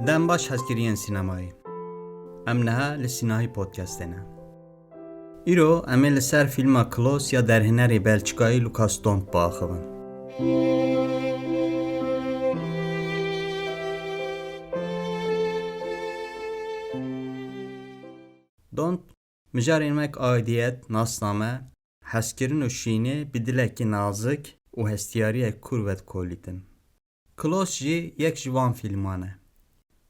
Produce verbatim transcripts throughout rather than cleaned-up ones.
Dem baş hezkiriyên sînemayê. Em niha li Sînahî Podcastê ne. Îro em ê li ser fîlma Close ya derhênerê Belçikayî Lucas Dondt biaxivin. Dondt mijarên wek aidiyet, nasname, hezkirin û şînê bi dilekî nazik û hestiyariyek kûr vedikolîtin. Close jî yek ji van fîlman e.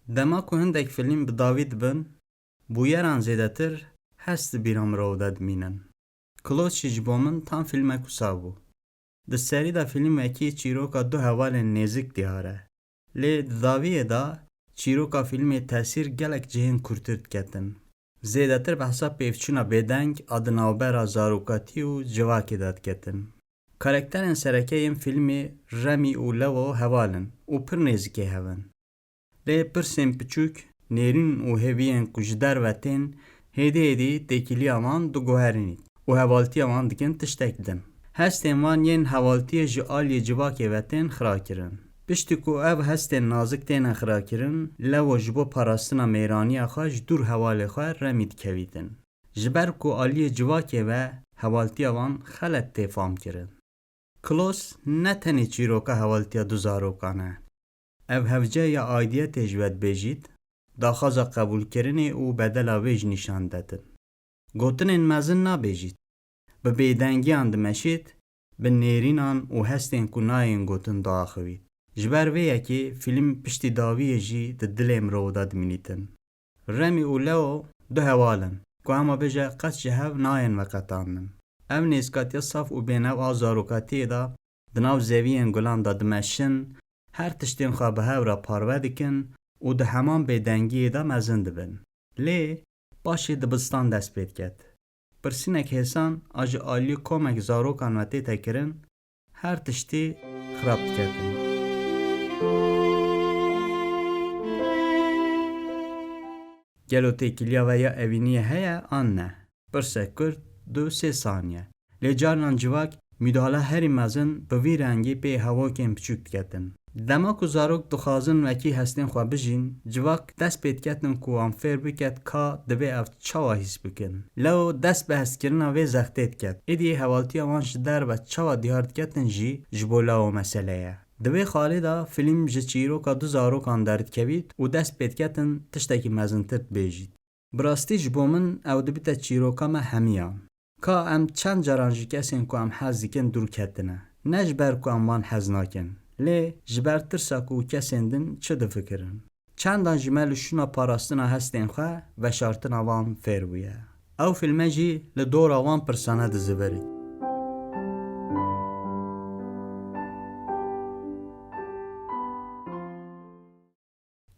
Dema ku hindek fîlm bi dawî dibin, bûyeran zêdetir hest di bîra mirov de dimînin. Close jî ji bo min tam fîlmek wisa bû. Di serî de fîlm wekî çîroka du hevalên nêzik diyar e. Lê di dawiyê de çîroka fîlmê tesîr gelek cihên kûrtir diketin. Zêdetir bi hesab pêvçûna bêdeng a di navbera zarokatî û civakê de diketin. Karakterên sereke yên fîlmê Remî û Leo heval in û pir nêzikê hev in. Lê pirsên piçûk, nêrîn û hêviyên ku ji derve tên, hêdî hêdî têkiliya wan diguherînît û hevaltiya wan dikin tiştek din. Hestên wan yên hevaltiyê ji aliyê civakê ve tên xirakirin. Piştî ku ev hestên nazik têne xirakirin, Leo ji bo parastina mêraniya xwe ji dûr hevalê xwe Remî dikevîtin. Ji ber ku aliyê civakê ve hevaltiya wan xelet tê famkirin. Close ne tenê çîroka hevaltiya du zarokan e. Ev hevce ya aidiyetê ji we dibêjît, daxwaza qebûlkirinê û bedela wê jî nîşan dedin. Gotinên mezin nabêjît, bi bêdengiyan dimeşît, bi nêrînan û hestên ku nayên gotin diaxivît. Ji ber vê yekê fîlm piştî dawiyê jî di dilê mirov de dimînîtin. Remî û Leo du heval in ku hema bêje qet ji hev nayên veqetandin. Ev nêzikatiya saf û bênev a zarokatiyê de di nav zeviyên gulan de dimeşin, her tiştên xwe bi hev re parve dikin û di heman bêdengiyê de mezin dibin. Lê paşê dibistan dest pê diket. Pirsînek hêsan a ji aliyê komek zarokan ve tête kirin, her tiştî xirab diketin. Gelo têkiliya ve ya evîniyê heye an ne? Pirsek kurt, du sê saniye. Lê carinan civak, mîdala herî mezin bi vî rengî pê hevokên piçûk diketin. Dema ku zarok dixwazin wekî hestên xwe bijîn, civak dest pê diketin ku wan fêr biket ka divê ev çawa hîs bikin. Leo dest bi hezkirina vê zextê diket. Êdî hevaltiya wan ji derve çawa diyar diketin jî ji bo Leo mesele ye. Di vê xalê de fîlm ji çîroka du zarokan derdikevît û dest pê diketin tiştekî mezintir dibêjît. Bi rastî ji bo min ew dibite çîroka me hemiyan. Ka em çend caran ji kesên ku em hez dikin dûr ketine. Ne ji ber ku em wan hez nakin, lê ji ber tirsa ku kesên din çi difikirin. Çendan ji me li şûna parastina hestên xwe veşartina wan fêr bûye. Ew fîlme jî li dora wan pirsane dizivirî.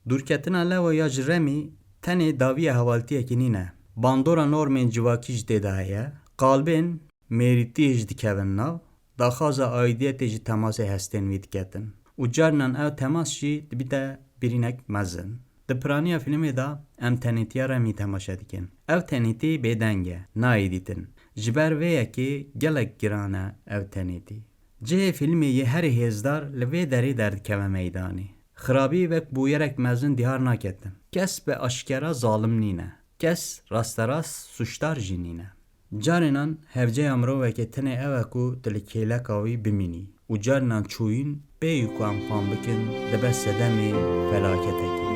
Dûrketina Leo ya ji Remî tenê dawiya hevaltiyekî nîne. Bandora normên civakî jî tê de heye. Qalbên mêrîtiyê jî dikevin nav. Daxwaza aidiyetê ji temasê hestên wî diketin. Û carinan ew temas jî dibîte birînek mezin. Di piraniya fîlmê de em tenêtiya Remî temaşe dikin. Ew tenêtî bêdeng e, nayê dîtin. Ji ber vê yekê gelek giran e ev tenêtî. Cihê fîlmê yê herî hêzdar li vê derê derdikeve meydanê. Xirabî wek bûyerek mezin diyar naketin. Kes bi aşkera zalim nîne. Kes rasterast sûcdar jî nîne. Carênan hevceya mirovekê tenê ew e ku tu li kêleka wî bimînî û carênan çûyîn pêyî ku em fam bikin dibe sedemê felaketekî.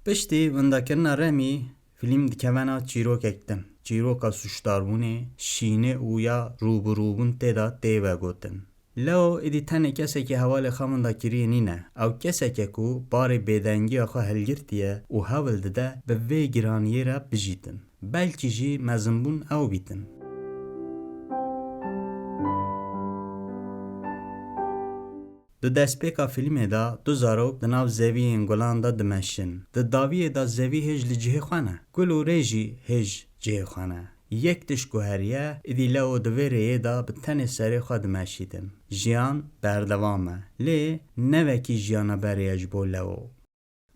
Piştî windakirina Remî, fîlm dikeve nav çîrokek din. Çîroka sûcdarbûnê, şînê û ya rûbirûbûn tê de tê vegotin. Leo êdî tenê kesekî hevalê xwe windakiriyê nîne. Ew kesek e ku barê bêdengiya xwe hilgirtiye û hewl dide bi vê giraniyê re bijîtin. Belkî jî mezinbûn ew bîtin. Di destpêka fîlmê de du zarok di nav zeviyên gulan de dimeşin. Di dawiyê de zevî hêj li cihê xwe ne. Gul û rê jî hêj cihê xwe ne. Yek tişt ku heriye, êdî Leo di vê rêyê de bi tenê serê xwe dimeşîtin. Jiyan berdewam e. Lê ne wekî jiyana berê ye ji bo Leo.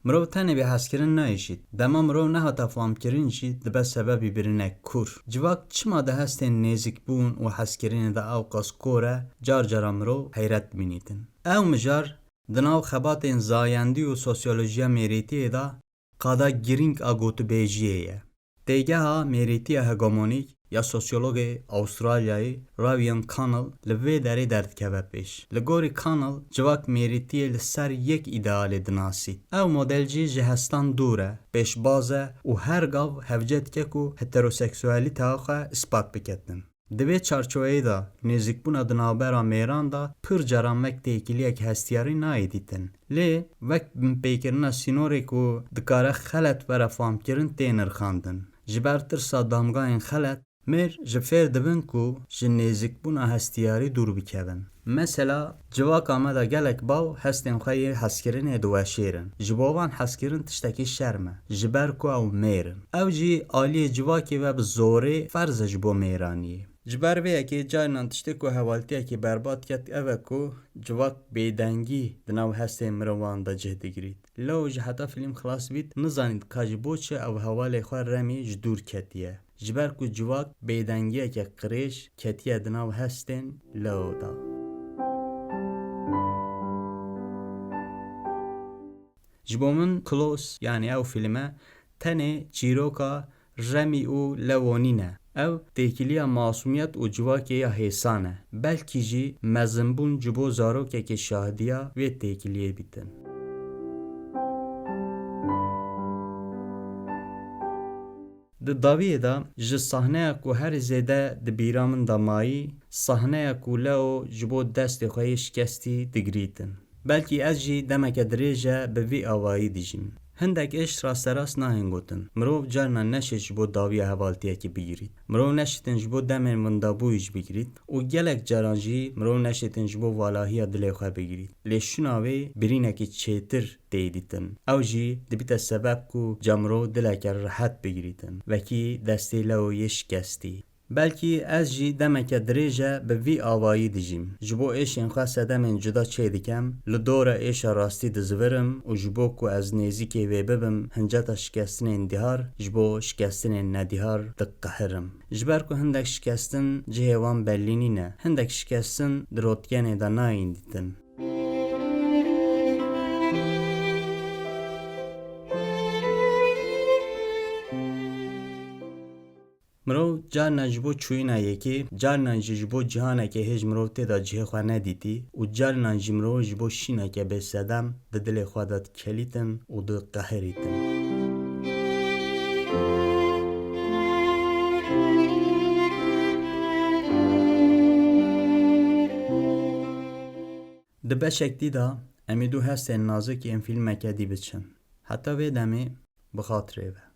Mirov tenê bê hezkirin nayêşît. Dema mirov nehata famkirin jî dibe sebebî birinek kûr. Civak çima di hestên nêzîkbûn û hezkirinê de ewqas kor e, car cara mirov heyret dimînîtin. Ew mijar di nav xebatên zayendî û sosyolojiya mêrêtiyê de qada girîng a gotûbêjiyê ye. Têgeha mêrîtiya hegemonîk ya sosyologê Awistralyayî Ravian Connell li vê derê derdikeve pêş. Li gorî Connell, civak mêrîtiyê li ser yek îdealê dinasît. Ew model jî ji hestan dûr e, pêşbaz e û her gav hevce dike ku heteroseksualîteya xwe ispat biketin. Di vê çarçoveyê de nêzîkbûna di navbera mêran de pir caran wek têkiliyek hestiyarî nayê dîtin. Lê wek binpêkirina sînorê ku dikare xelet were famkirin tê nirxandin. Ji ber tirsa damgayên xelet, mêr ji fêr dibin ku ji nêzîkbûna hestiyarî dûr bikevin. Mesela, civaka me de gelek bav hestên xwe yê hezkirinê diweşêrin. Ji bo wan hezkirin tiştekî şerm e, ji ber ku ew mêr in. Ew jî aliyê civakê ve bi zorê ferz e ji bo mêraniyê. Ji ber vê yekê carinan tiştê ku hevaltiyekê berbat ket ev e ku civak bêdengî di nav hestên mirovan de cih digirît. Leo ji heta fîlm xilas bît, nizanît ka ji bo çi ew hevalê xwe Remî ji dûr ketiye. Ji ber ku civak bêdengiyeke qirêj ketiye di nav hestên Leo de. Ji bo min Close, yanî ew fîlme, tenê çîroka Remî û Leo nîne. Ew têkiliya masûmiyet û civakê ya hêsan e. Belkî jî mezinbûn ji bo zarokekê şahidiya vê têkiliyê bîtin. Di dawiyê de ji sahneya ku herî zêde di bîra min de mayî, sahneya ku Leo ji bo destê xwe yê şikestî digirîtin. Belkî ez jî demeke dirêj e bi vî awayî dijîm. Hindek êş rasterast nahên gotin. Mirov carna neşêt ji bo dawiya hevaltiyekî bigirît. Mirov neşêtin ji bo demên windabûyî jî bigirît û gelek caran jî mirov neşêtin ji bo valahiya dilê xwe bigirît. Lê şûna wê birînekî çêtir tê dîtin. Ew jî dibîte sebeb ku ca mirov dileke rihet bigirîtin. Wekî destê Leo yê şikestî. Belkî ez jî demeke dirêj e bi vî awayî dijîm. Ji bo êşên xwe sedemên cuda çêdikem, li dora êşa rastî dizivirim û ji bo ku ez nêzîkê wê bibim, hinceta şikestinên dihar ji bo şikestinên nedihar diqehirim. Ji ber ku hindek şikestin cihê wan bellî nîne, hindek şikestin di rotgenê de nayên dîtin. Mirov carna ji bo çûyîna yekê, carnan jî ji bo cîhaneke hêj mirov tê de cihê xwe nedîtî û carnan jî mirov ji bo şîneke bêsedem di dilê xwe de dikelîtin û diqehirîtin. Di beşek dî de em ê du hestên nazik yên fîlmeke dî biçin. Heta vê demê bi xatirê ve.